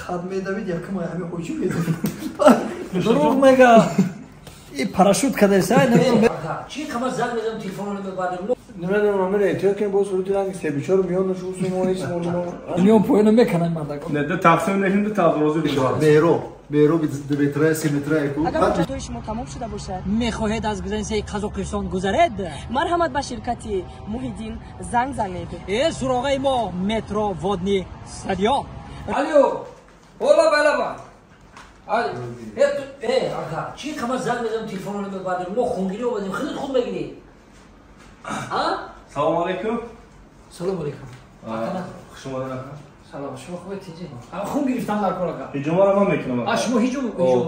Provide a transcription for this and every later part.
Қад медавид, якум ҳами ҳоҷӣ медавид. Дурӯғ мега. И парашют кадеса, намедонам. Чӣ қамар занг мезанам, телефонро намебардорам. Намедонам, амир эҳтиёт кунем, боз суруди ранги себичору миён нашусумон ҳеч молимо. Миён поёна меканам мардак. Не, ду тақсим нехим, ду таврози бишавад. Меҳро, меҳро ду метра, се метра яку. Агар ҳуҷҷатҳои шумо тамом шуда бошад, мехоҳед аз границаи Қазоқистон гузаред? Марҳамат, ба ширкати Муҳиддин занг занед. Э, суроғаи мо метро Водный стадион. Алло, ола балаба. Э, ака, чӣ қамар занг мезанам, телефонро намебардорам. Мо хунгирӣ омадем, худат хун мегирӣ. А? Салом алейкум. Салом алейкум. Хуш омадед, ака. Салом, шумо хубед, тинҷӣ? Хун гирифтам дар кор, ака. Ҳиҷомаро ман мекунам. А шумо ҳиҷом?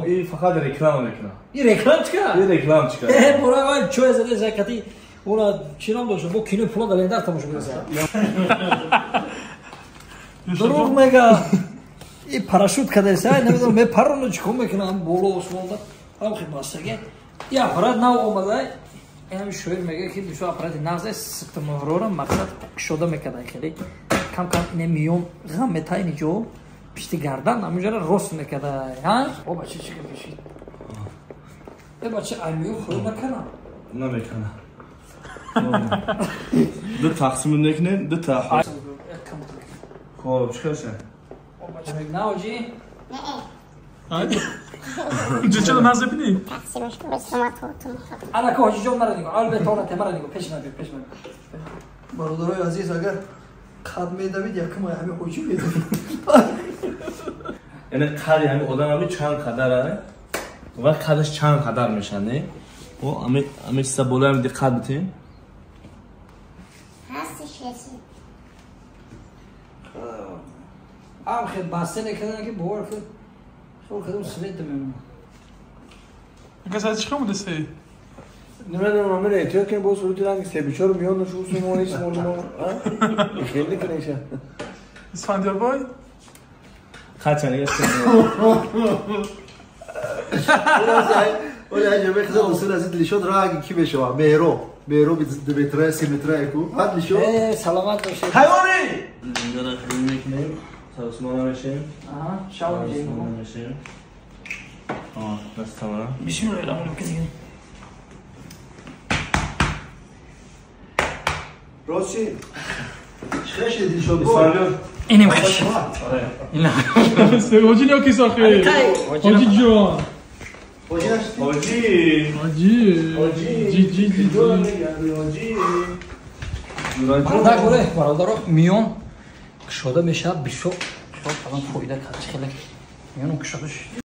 И фақат реклама мекунам. И реклам чика? И реклам чика? Э, бора вай чой зада закати. Уна чӣ ном дошт? Бо кинои Пулод Алендар тамошо мекунад. Дурӯғ мега. И парашют кадеса, намедонам, мепарону чӣ кор мекунам боло осмонда. Ам хи бастаге. И аппарат нав омада. Инам шоир мега, ки бисёр аппарати нағз аст, сиктамоҳрора мақсад кушода мекарда хеле. Кам кам ине миён ғам метай ниҷо пишти гардан ҳаминҷора рост мекарда. Ҳа? О бача, чӣ кашид? Э бача, ай миён хӯрд накардам. Намекунам. Ду тақсим мекунем, ду та. Хоб, чӣ кашад? На, оҷи? Чаро назабинӣ? Анака, ҳоҷиҷон, мара нигоҳ. Албатта, она мара нигоҳ. Пеш ман биё, пеш ман. Бародарои азиз, агар қад медавид, якум ҳами ҳоҷӣ медавид. Яъне қади ҳами одам ҳами чанд қадар ва қадаш чанд қадар мешавад, не? О, ами ами чиза болоям диққат битин. Ам хел баста накардан, ки бовар кун, хел кадом свет мемонад. Ака, саат чӣ омадаси? Намедонам, амир эҳтиёт кунем, боз суруди ранги себичору миён нашусумон ҳеч молимо. Хеле кунеша. Исфандиёрбой? Қачан Оля, аҷабе хиза усул аз дилшод ранги ки мешавад? Меҳро, меҳро ду метра, се метра яку. Ҳад дилшод. Э, саломат бошед. Ҳайвони! Инҷоро хеле мекунем. Саросимона мешем. Аҳа, шав. Саросимона мешем. А, дастамона. Бисмиллоҳир раҳмонир раҳим. Рости, чӣ хеши дилшод бо? Исфандиёр. Инем хеш. Ина. Ҳоҷи ё ки сохи? Ҳоҷи ҷон. Ҳоҷи нашти? Ҳоҷи. Ҳоҷи. Ҳоҷи. Ҷи ҷи ҷи. Ҳоҷи. Бародар, горе, бародаро, миён кушода мешавад, бисёр фалон фоида кард, хеле миён кушода шуд.